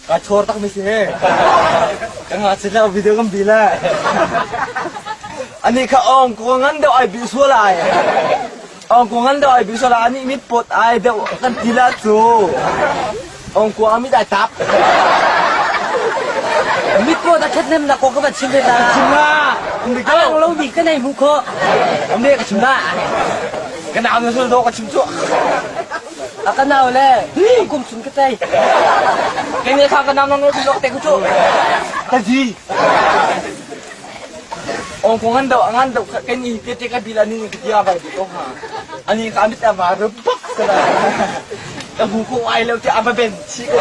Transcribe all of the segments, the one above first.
Ka chor tak mi si he. Ka nga chin la video kan bi la. Ani kha ong ko ngan deuh ai bi sual ai. Ong ko ngan deuh ai bi sual ai ani mit pot ai deuh kan ti la cu. Ong ko amit ai tap. Mit pot a ṭhathnem nak kong ka van chim ve ta. Chim la. A lang lo mi ka nei hmu khawh. Am ka chim la. Ka nau na sul do ka chim cu. A ka nau le kum chun ka tei. Kei ne kha ka nau nang no te ku chu. Ta ji. Ong ko ngan do ngan do kan i te te ka bila ni ka tia vai ko ha. Ani ka amit a va ru bak ka la. Ka hu ko ai lo te a ba ben chi ko.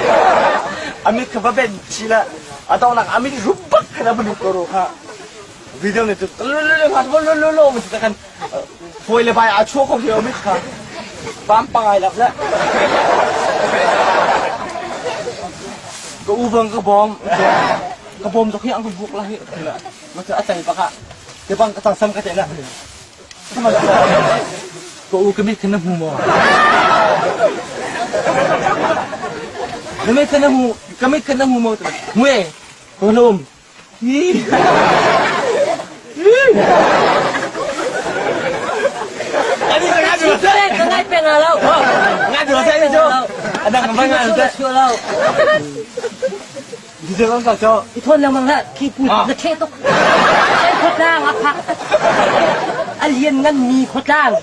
Amit ka ba ben chi la. A dong nak amit ru bak ka la bu ko ro kha. Video ne tu lu lu lu lu lu lu lu ta kan Fawi le bai aa chuah ko lio mi kha vampang ai lak le. Ka u bang ka bawm ka bawm zok hi ang ka buk la hi ma a cai bak ah ke bang ka tang sam ka te la ka u ka mit kha na hmu maw na mit kha na hmu ka mit kha na hmu maw hmu e ka hlum Ka ngai peng lo. Ngai dua sai cho. Adang ka ngai lo. Di kan ka cho. I thon lengmang hlah khi pu na the tuk. Kan khotlang a phak. A lian ngan mi khotlang.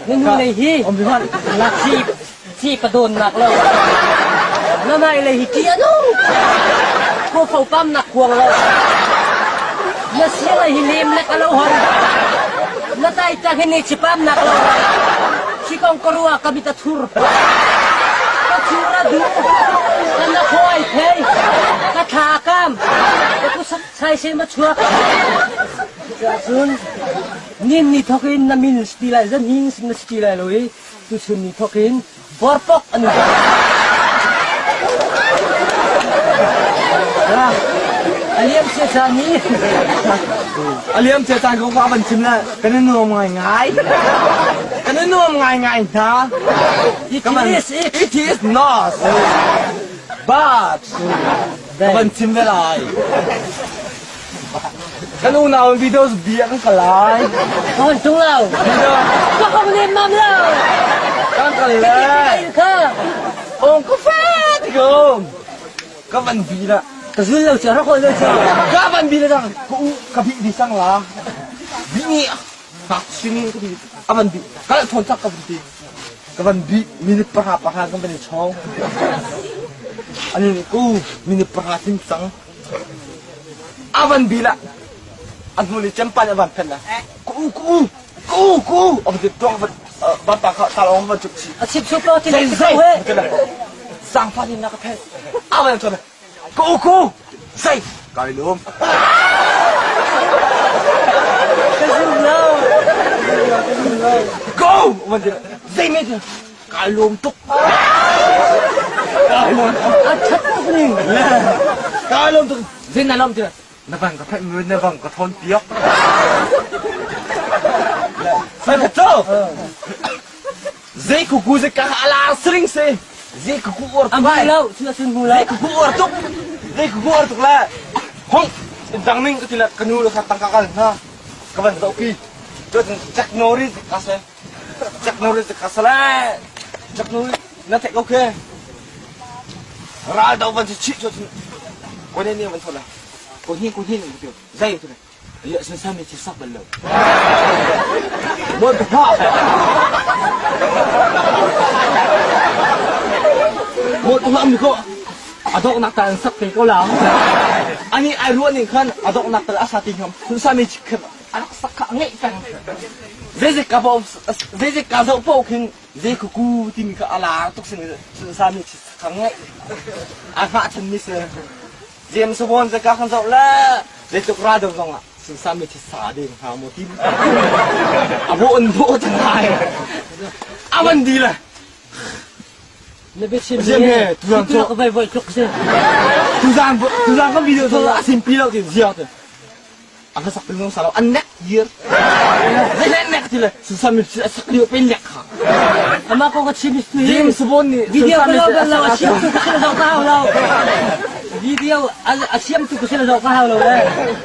Na nu nei hi. Ngakchi Ci ka dawnnak lo. Na nai lei hi ṭih a nung. Khuafo pamnak kuang lo. Na siang hi lem lek a lo hon. Na tai tang hi ni ci pamnak lo. Khi kong ka ruah ka mit a thur. Ka thur a duh. Ka na khuai phei. Ka thla kam. Ka kusak sai se ma chuak. Cun nin ni thok in na min sti lai zan hing na sti lai lo i Tuchun ni thawk in borpok an um. A liam cia caan ni. A liam cia caan kong van chim le kan i nuam ngai ngai. Kan i nuam ngai ngai hna. It is it. It is not. But ka van chim ve lai. Kan unau in videos bia kan kal lai. Hon tung lo. Ka hong nem mam lo. Kan kal le. Kha. Ong ka fe ti ko. Ka van bi la. Ka zul lo cha rak lo cha. Ka van bi la dang. Ka u ka bi di sang la. Bi ni hak sing ka bi. A van bi. Ka thon chak ka van ti. Ka van bi minute paha paha kan van i chong. Ani ku minute paha tin cang. A van bil ah a hnu le cempan a van phen la ku ku ku ku a van ti tuak van van pa kha talong van cuk chi A chip chup lo ti zei le zei he. ti la sangfa ni na ka phen a van chon ku ku zei kai lum Ka zum lo. Ka zum lo. go van ti zei me ti Kai lawm tuk. Kai lawm tuk. A ṭhat tuk ning. Kai lawm tuk. Zin na lawm ti na bang ka phaih na bang ka thawn piak. Sai ka cho. Zei kuku zei ka ala sring se. Zei kuku or tuk ai. Lo, chu asun mu lo. Zei kuku or tuk. Zei kuku or tuk la. Hong dang ning ka ti la kanu la kha tangka kal na. Ka van zoh pi. Jack Norris ka se. Jack Norris ka sala Jack Norris na theih ko khe ral do van si chih cho cun ko ne ne van thola ko hi ko hi ne zai tu ya san sami chi sak bal lo mo pa mo tu am ko adok nak tan sak te ko la ani ai ruan ning khan adok nak tal asa ti ngam sun sami chi khem arak sak kha ngeih peng zeizik ka bo zeizik ka zoh paoh khin zei kuku timi kha a lar tuk sin sami kha ngeih a hngah chan mi si James Bond zaka kan zoh le zeitluk ra dong zong ah sami thi sa ding hnga maw ti a bo an bo chan lai a van di le Na biachim Ziam he tuzaan cu ka vai voi tluk si tuzaan tuzaan kan video so a simpi lo ti zia te. A ka sak ping sa lo an nek year. Zei nek ti le susam mi a sak lio pe nek kha. Ama ko ka chim tu hi. James Bond nih video ka lo bal lo a siam tu ka sila ka hau lo. Video a siam tu ka sila lo ka hau lo le.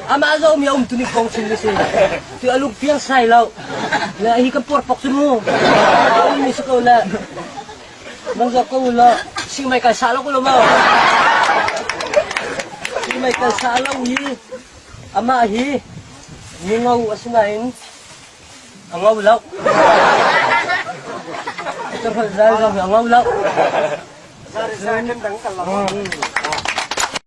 Ama zo mi um tu ni kong chim ni si. Tu aluk piang sai lo. Le hi ka por pok su mu. Um mi su ko le. Mang zo ko lo. Sing mai kai sa lo ko lo mo. Sing mai kai sa lo hi. Amah hi mingo a si nain a ngo lo. Caholh zal zong hi a ngo lo.